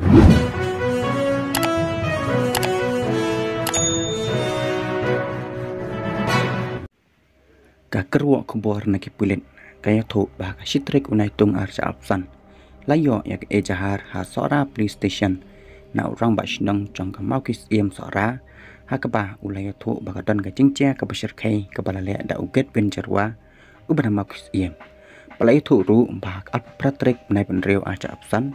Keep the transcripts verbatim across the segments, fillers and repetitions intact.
Ka kyrwoh khubor na ki pulit ka ïathuh ba ka shi tarik u Naitung ar hajar arphew san la ïoh ïa ka ejahar ha Sohra Police Station na u rangbah shnong jong ka Mawkisiem Sohra, ha kaba u la ïathuh ba ka don ka jingjia kaba shyrkhei kaba la leh da u Godwin Jyrwa uba na Mawkisiem. Ba la ïathuh ruh ba ha ka arphew phra tarik bnai ba hynriew ar hajar arphew san,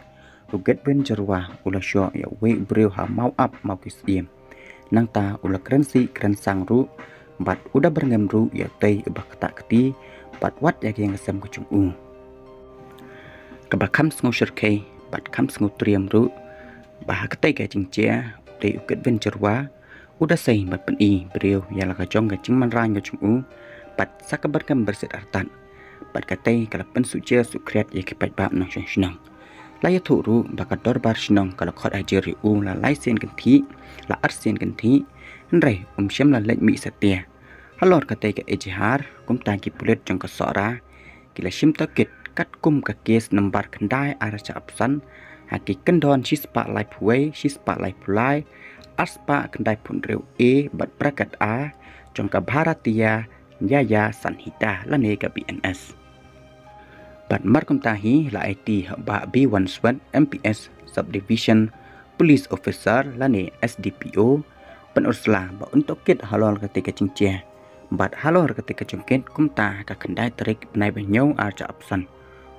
u Godwin Jyrwa u la shoh ïa uwei u briew ha Mawap Mawkisiem. Nangta u la kren sih kren sang ruh bad u da byrngem ruh ïa utei uba ktah kti bad wat ïa ka ïing ka sem ka jong u. Kaba kham sngew shyrkhei bad kham sngew triem ruh ba ha katei ka jingjia utei u Godwin Jyrwa u da sei bad pyni briew ïa la ka jong ka jingmanrang ka jong u bad sa ka byrngem byrsiet artat. Bad katei ka la pynsuhjia suhkhriat ïa ki paidbah nongshong shnong. La ïathuh ruh ba ka dorbar shnong ka la khot hajir ïa u la lai sien kynthih, la ar sien kynthih, hynrei um shym la leit mih satia. Halor katei ka ejahar, kumta ki pulit jong ka Sohra ki la shim tohkit katkum ka kes number khyndai ar hajar arphew san, ha ki kyndon shispah laiphew wei, shispah laiphew lai, arspah khyndaiphew hynriew A bad bracket A jong ka Bharatiya Nyaya Sanhita lane ka B N S. Bad markumta hi la aiti ha u Bah B Wanswet, M P S Subdivision Police Officer lane S D P O, pynursla ba un tohkit halor katei ka jingjia. Bad halor katei ka jingkit kumta ha ka khyndai tarik bnai ba hynñiew ar hajar arphew san,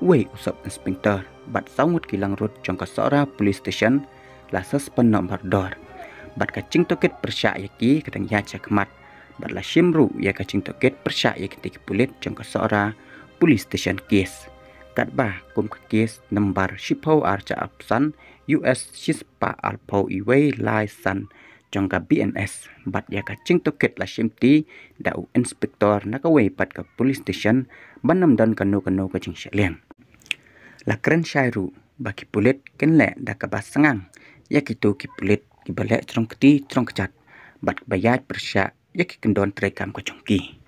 uwei u Sub Inspector bad saw ngut ki langrut jong ka Sohra Police Station la suspend noh mardor. Bad ka jingtohkit pyrshah ïa ki ka dang ïaid shakhmat. Bad la shim ruh ïa ka jingtohkit pyrshah ïa kitei ki pulit jong ka Sohra Police Station case. Katba kum ka kes number shiphew ar hajar arphew san, U S shispah arphew wei lai san jong ka B N S. Bad ïa ka jingtohkit la shimti da u inspector na kawei pat ka police station ban ym don kano kano ka jingshah liang. La kren shai ruh ba ki pulit kin leh da kaba sngap ïa kito ki pulit kiba leh jrong kti jrong kjat bad ba ïaid pyrshah ïa ki kyndon treikam ka jong ki.